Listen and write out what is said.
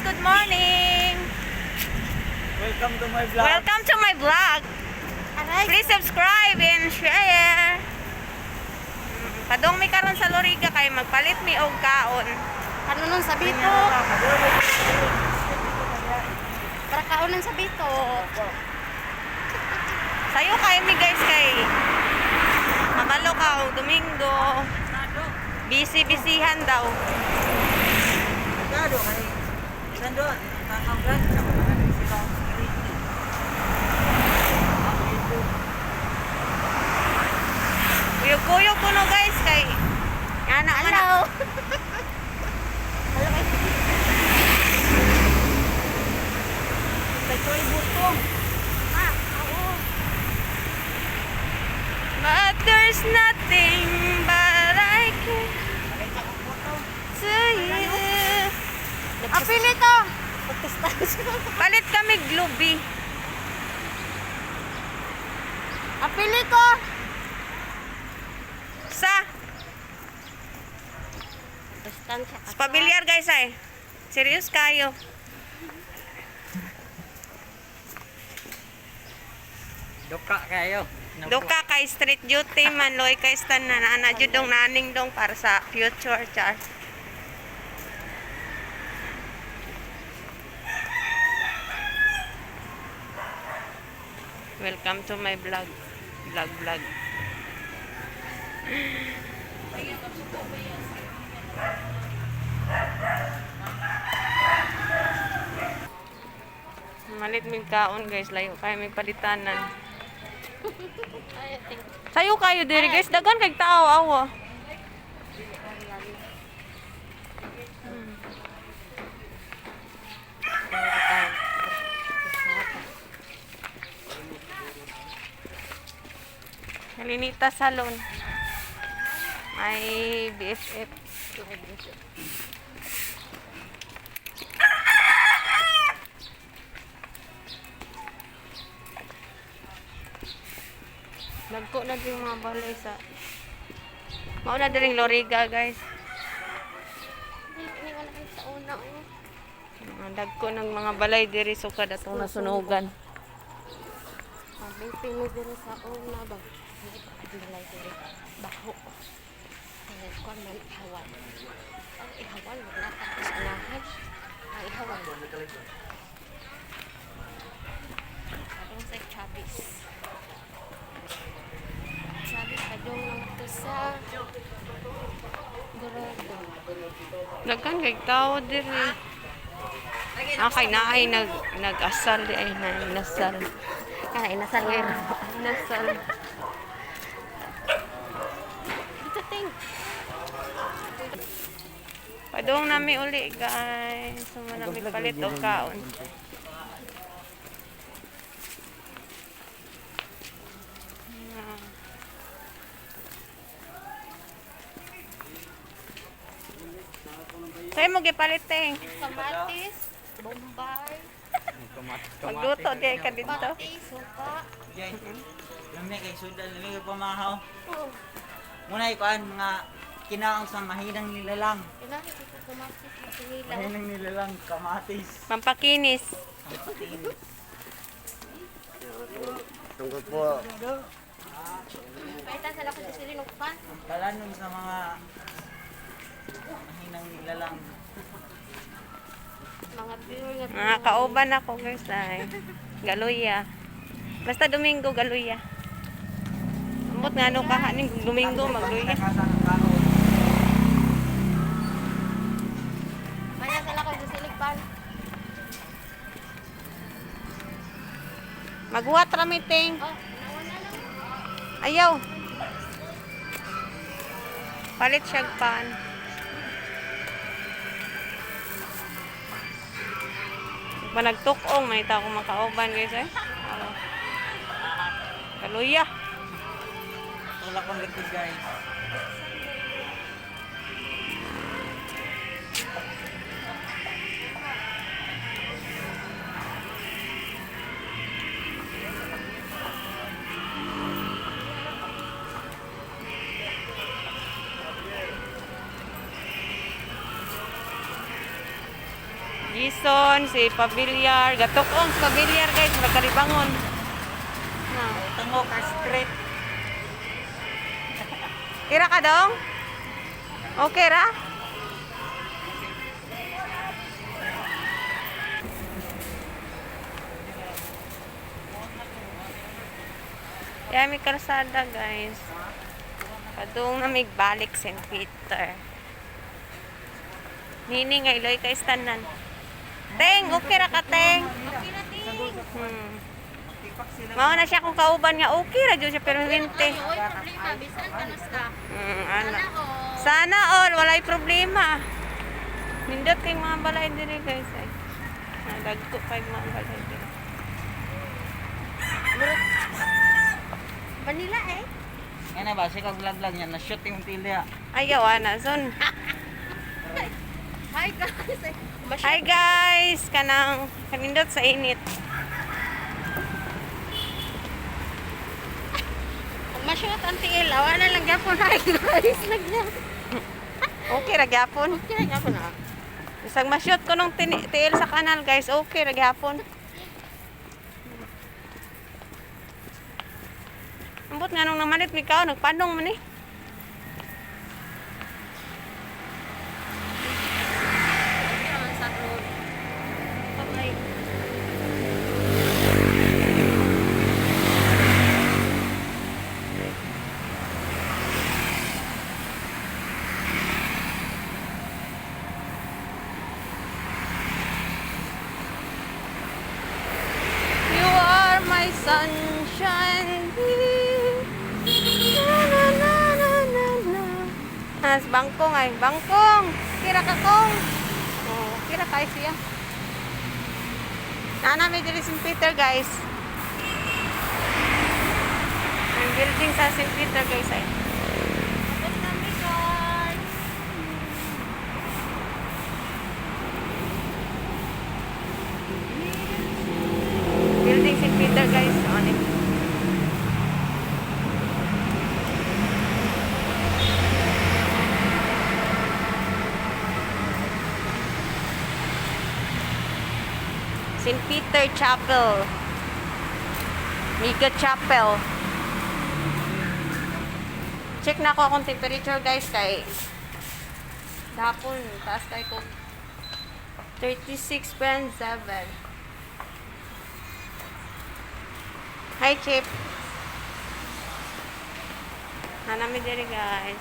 Good morning. Welcome to my vlog. Welcome to my vlog. Aray. Please subscribe and share. Padong mi karon sa Loriga kay magpalit mi og kaon. Ano nun sa bito? Para kaunan sa bito. Sayo kay mi, guys, kay makalo ka og Domingo. Busy-busyhan daw. Kado kay Sando, kakang vlog sa mga sila ang security. Kuyog-kuyog kuno, guys, kay ana man na. Hello. Hello kay. Tagtoy butong. Ma, oo. But there's nothing but I can to you. Apili to. Protesta. Palit kami glubi. Apili ko. Sa Protestansya ka. Sa pamilyar, guys, ay. Serious kayo. Duka kayo. Duka kay street duty man loy kay stan na ana jud dong naning dong para sa future char. Welcome to my vlog. Vlog vlog. Malit mig kaon, guys, layo kay may palitanan. Ay, think. Sayo kayo diri, guys, daghan kay tao awa. Kalinita Salon. May BFF. Nagko na din mga balay sa Mao na diring Loriga, guys. Hindi ko na kayo sa una. Oh. Mga dagko ng mga balay diri sukad atong nasunugan. Mabing mo diri sa una ba. Hindi pa admalay diri. Baho. Ay, kuan man ihawan. Ang ihawan wala pa sa unahan. Ang ihawan. Padong sa Chavez. Chavez padong lang to sa Dorado. Daghan kay tao diri. Ah, kay naay nag-asal di ay na inasal. Kana inasal ngayon. Inasal. Dito ting. Padong nami uli, guys. So, nami palit og kaon. Sa'yo mo gipalit eh. Kamatis, Bombay, Magluto di ka dito. pati, suka. Jay. Lami kay sudan, lami kay pamahaw. Oh, Muna ikuan mga kinaong sa mahinang nilalang. kailangan dito kamatis, sinilaw. Mahinang nilalang kamatis. Pampakinis. Pampakinis. Tungkol po. Paitan sa lakad sa silinong pan. Kalanon sa mga mahinang nilalang. Mga pure nga. Mga kauban ako, guys, ay. Galuya. Basta Domingo, galuya. Ambot nga ano kahaning Domingo, magluya. Nakasang kaon. Paitan sa lakad sa siling pan. Maghuwat ramiting. Oh, nawa na lang. Ayaw. Palit siyag pan. Panagtukong, may tao kong makauban, guys, eh. Ano? Kaluya. Tulak kong likod, guys. Jason, si Pabiliar, gatukong si Pabiliar guys, magkalibangon. Na. Tungo ka street. Kira ka dong? Okay ra? Kaya may kalsada guys. Padung na may balik St. Peter. Nini nga iloy ka istanan. Teng, okay ra ka Teng. Okay na, ting. Tipak sila. Mao na siya kung kauban nga okay ra jud siya pero hinte. Ay, oy, problema. Bisan ka na sa. Ana. Sana all. Sana all, walay problema. Nindot kay mga balay diri guys ay. Nagdagko kay mga balay diri. Manila eh. Yan na ba, siya kag vlog niya, na-shoot yung tilya. Ayaw ana son. Hi guys. Hi guys, kanang kanindot sa init. Masyot ang tiil. Awa na lang gyapon. Hi guys. Nagyapon. Okay ra gyapon. Okay na gyapon ah. Bisag ma-shoot ko nung tiil sa kanal guys, okay ra gyapon. Ambot nga nung namalit mi kao, nagpanong man eh. Okay naman sa road. Bye-bye. You are my sunshine, babe. Na, na, na, na, na, na. As bangkong ay, bangkong. Kira ka kong. Oh, kira kay siya. Nana may diri St. Peter, guys. Ang building sa St. Peter, guys ay. Abot kami guys. Building St. Peter, guys. Ano eh. St. Peter Chapel. Mega Chapel. Check na ako akong temperature guys kay dapon taas kay ko 36.7. Hi Chip. Hanami diri guys.